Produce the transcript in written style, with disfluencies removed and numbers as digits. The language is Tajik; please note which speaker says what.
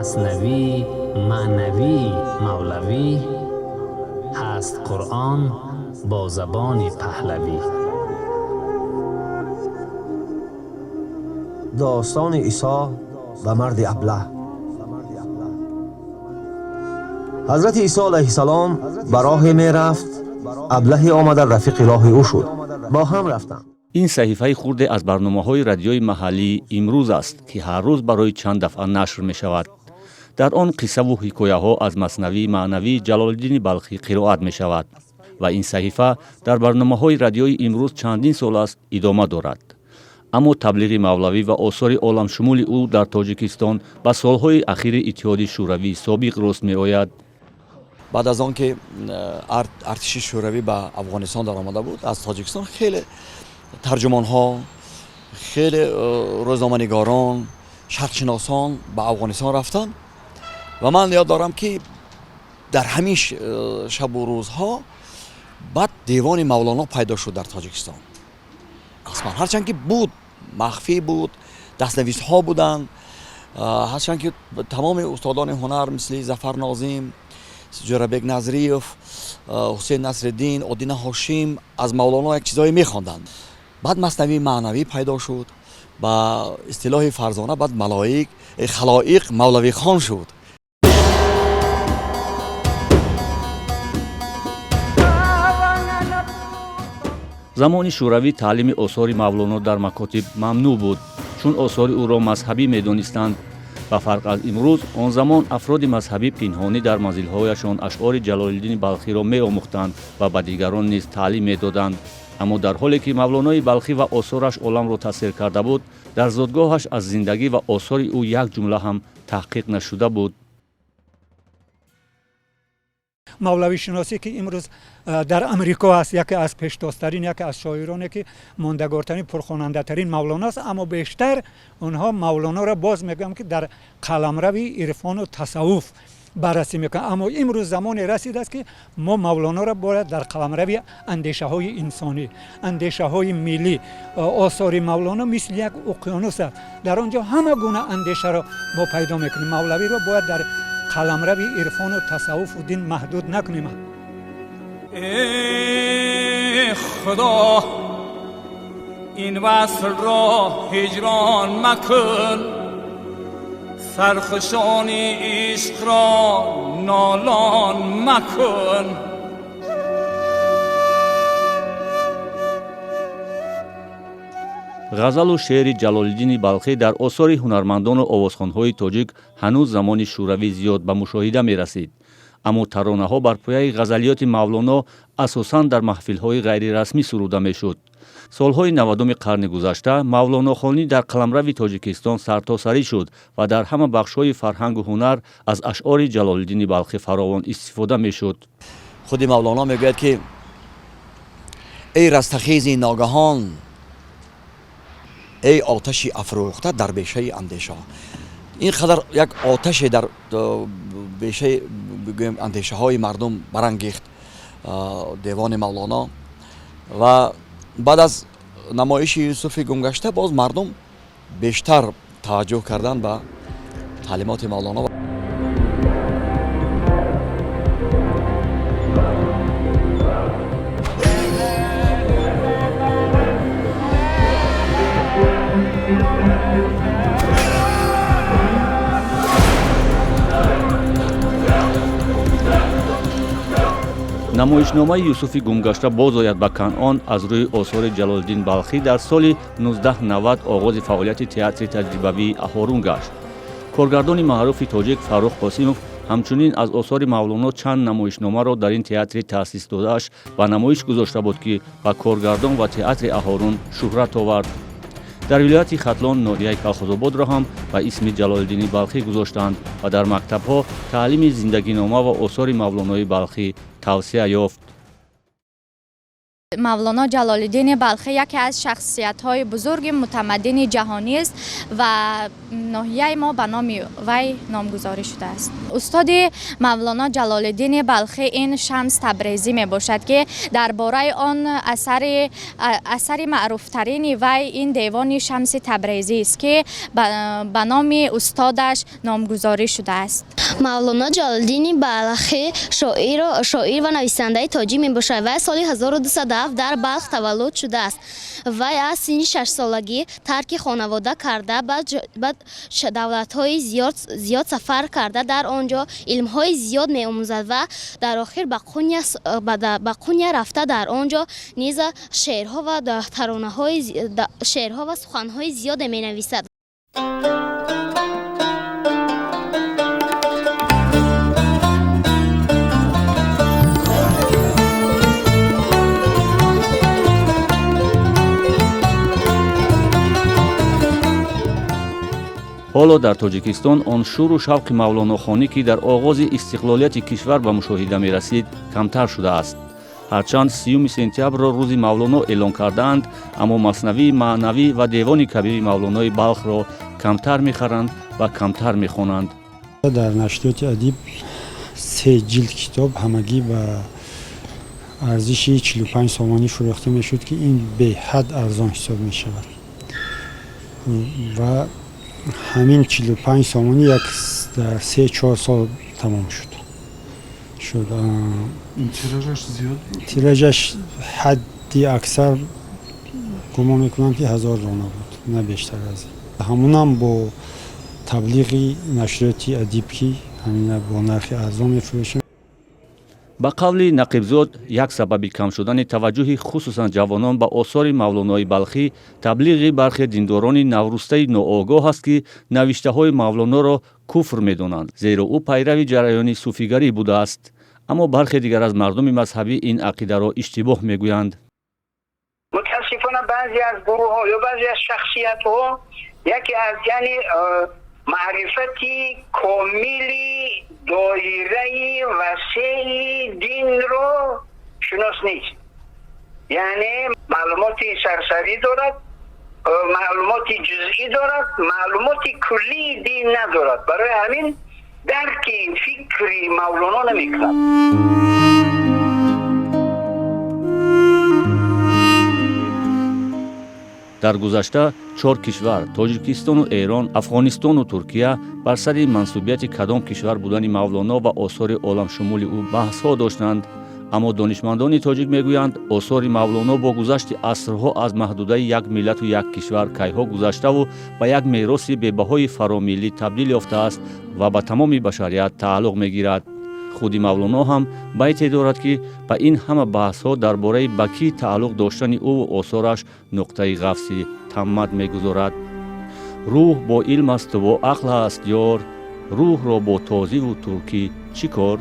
Speaker 1: Маснавии маънавии Мавлавӣ ҳаст, Қуръон бо забони паҳлавӣ.
Speaker 2: Достони Исо ва марди аблаҳ. Ҳазрати Исо алайҳиссалом ба роҳе мерафт, аблаҳе омада рафиқи роҳи ӯ шуд, бо ҳам рафтанд.
Speaker 3: Ин саҳифаи хурде аз барномаҳои радиои маҳаллии «Имрӯз» аст, ки ҳар рӯз барои чанд дафъа нашр мешавад. Дар он қиссаву ҳикояҳо аз Маснавии маънавии Ҷалолиддини Балхӣ қироат мешавад ва ин саҳифа дар барномаҳои радиои «Имрӯз» чандин сол аст идома дорад. Аммо таблиғи Мавлавӣ ва осори оламшумули ӯ дар Тоҷикистон ба солҳои ахири Иттиҳоди Шӯравии собиқ рост меояд.
Speaker 4: Баъд аз он ки артиши Шӯравӣ ба Афғонистон даромада буд, аз Тоҷикистон хеле тарҷумонҳо, хеле рӯзноманигорон, шарқшиносон ба Афғонистон рафтанд ва ман ёд дорам, ки дар ҳамин шабу рӯзҳо баъд Девони Мавлоно пайдо шуд дар Тоҷикистон. Аслан ҳарчанд ки буд, махфӣ буд, дастнависҳо буданд, ҳарчанд ки тамоми устодони ҳунар мисли Зафар Нозим, Ҷӯрабек Назриев, Ҳусейн Насриддин, Одина Ҳошим аз Мавлоно як чизҳое мехонданд. Баъд Маснавии маънавӣ пайдо шуд, ба истилоҳи Фарзона баъд малоик халоиқ мавлавихон шуд.
Speaker 3: Замони Шӯравӣ таълими осори Мавлоно дар макотиб мамнӯъ буд, чун осори ӯро мазҳабӣ медонистанд. Ба фарқ аз имрӯз, он замон афроди мазҳабӣ пинҳонӣ дар манзилҳояшон ашъори Ҷалолиддини Балхиро меомӯхтанд ва ба дигарон низ таълим медоданд. Аммо дар ҳоле ки Мавлонои Балхӣ ва осораш оламро тасхир карда буд, дар зодгоҳаш аз зиндагӣ ва осори ӯ як ҷумла ҳам таҳқиқ нашуда буд.
Speaker 5: Мавлавишиносӣ, ки имрӯз дар Амрико аст, яке аз пештозтарин, яке аз шоироне, ки мондагортарин, пурхонандатарин Мавлоно аст. Аммо бештар онҳо Мавлоноро, боз мегӯям, ки дар қаламрави ирфону тасаввуф баррасӣ мекунанд. Аммо имрӯз замоне расидааст, ки мо Мавлоноро бояд дар қаламрави андешаҳои инсонӣ, андешаҳои миллӣ. Осори Мавлоно мисли як уқёнус аст, дар он ҷо ҳама гуна андешаро мо пайдо мекунем. Мавлавиро бояд дар қаламрави ирфону тасаввуфу дин маҳдуд накунем.
Speaker 6: Эй Худо, ин васл ро ҳиҷрон макун, сархушони ишқро нолон макун.
Speaker 3: Ғазалу шеъри Ҷалолиддини Балхӣ дар осори ҳунармандону овозхонҳои тоҷик ҳанӯз замони Шӯравӣ зиёд ба мушоҳида мерасид. Аммо таронаҳо бар пояи ғазалиёти Мавлоно асосан дар маҳфилҳои ғайрирасмӣ суруда мешуд. Солҳои 90-уми қарни гузашта мавлонохонӣ дар қаламрави Тоҷикистон сартосарӣ шуд ва дар ҳама бахшҳои фарҳангу ҳунар аз ашъори Ҷалолиддини Балхӣ фаровон истифода мешуд.
Speaker 4: Худи Мавлоно мегӯяд, ки эй растахези ногаҳон, эй оташи афрӯхта дар бешаи андеша. Ин қадар як оташе дар бешаи, бигӯем, андешаҳои мардум барангехт Девони Мавлоно. Ва баъд аз намоиши Юсуфи гумгашта боз мардум бештар таваҷҷӯҳ карданд ба таълимоти Мавлоно.
Speaker 3: Намоишномаи «Юсуфи гумгашта боз ояд ба Канъон» аз рӯи осори Ҷалолиддин Балхӣ дар соли 1990 оғози фаъолияти театри таҷрибавии «Аҳорун» гашт. Коргардони маъруфи тоҷик Фаррух Қосимов ҳамчунин аз осори Мавлоно чанд намоишномаро дар ин театри таъсисдодааш ба намоиш гузошта буд, ки ба коргардон ва театри «Аҳорун» шӯҳрат овард. Дар вилояти Хатлон ноҳияи Калхозободро ҳам ба исми Ҷалолиддини Балхӣ гузоштанд ва дар мактабҳо таълими зиндагинома ва осори Мавлонои Балхӣ тавсия ёфт.
Speaker 7: Мавлоно Ҷалолиддини Балхӣ яке аз шахсиятҳои бузурги мутамаддини ҷаҳонӣ аст ва ноҳияи мо ба номи вай номгузорӣ шудааст. Устоди Мавлоно Ҷалолиддини Балхӣ ин Шамс Табрезӣ мебошад, ки дар бораи он асари маъруфтарини вай ин Девони Шамси Табрезӣ аст, ки ба номи устодаш номгузорӣ шудааст.
Speaker 8: Мавлоно Ҷалолиддини Балхӣ шоир ва нависандаи тоҷик мебошад. Вай соли 1207 дар Балх таваллуд шудааст. Вай аз синни шашсолагӣ тарки хонавода карда, ба давлатҳои зиёд сафар карда, дар он ҷо илмҳои зиёд меомӯзад ва дар охир ба Қуния рафта, дар он ҷо низ шеърҳо ва таронаҳои шеърҳо ва суханҳои зиёде менависад.
Speaker 3: Ҳоло дар Тоҷикистон он шӯру шавқи мавлонохонӣ, ки дар оғози истиқлолияти кишвар ба мушоҳида мерасид, камтар шудааст. Ҳарчанд 30 сентябрро рӯзи Мавлоно эълон кардаанд, аммо Маснавии маънавӣ ва Девони кабири Мавлонои Балхро камтар мехаранд ва камтар мехонанд.
Speaker 9: Дар нашриёти Адиб се ҷилд китоб ҳамагӣ ба арзиши 45 сомонӣ фурӯхта мешуд, ки ин беҳад арзон ҳисоб мешавад, ва ҳамин 45 сомонӣ як дар 3-4 сол тамом шуд.
Speaker 10: Тиражаш зиёд буд?
Speaker 9: Тиражаш ҳадди аксар гумон мекунам, ки 1000 дона буд, на бештар аз ин. Ҳамунам бо таблиғи нашриёти Адиб, ки ҳамина бо нархи арзон мефурӯшем.
Speaker 3: Ба қавли Нақибзод, як сабаби кам шудани таваҷҷӯҳи хусусан ҷавонон ба осори Мавлонои Балхӣ таблиғи бархе диндорони наврӯстаи ноогоҳ аст, ки навиштаҳои Мавлоноро куфр медонанд, зеро ӯ пайрави ҷараёни суфигарӣ будааст. Аммо бархе дигар аз мардуми мазҳабӣ ин ақидаро иштибоҳ мегӯянд.
Speaker 11: Мутаассифона, баъзе аз гурӯҳҳо ё баъзе аз шахсиятҳо яке аз, яъне, маърифати комили доираи васеи динро шинос нест, яъне маълумоти сарсарӣ дорад, маълумоти ҷузъӣ дорад, маълумоти куллии дин надорад. Барои ҳамин дарки фикри Мавлоно намекунад.
Speaker 3: Дар гузашта чор кишвар, Тоҷикистону Эрон, Афғонистону Туркия, бар сари мансубияти кадом кишвар будани Мавлоно ва осори оламшумули ӯ баҳсҳо доштанд. Аммо донишмандони тоҷик мегӯянд, осори Мавлоно бо гузашти асрҳо аз маҳдудаи як миллату як кишвар кайҳо гузаштаву ба як мероси бебаҳои фаромиллӣ табдил ёфтааст ва ба тамоми башарият тааллуқ мегирад. Худи Мавлоно ҳам байте дорад, ки ба ин ҳама баҳсҳо дар бораи ба кӣ тааллуқ доштани ӯву осораш нуқтаи ғафси таммат мегузорад. Рӯҳ бо илм асту бо ақл аст ёр, рӯҳро бо тозиву туркӣ чӣ кор?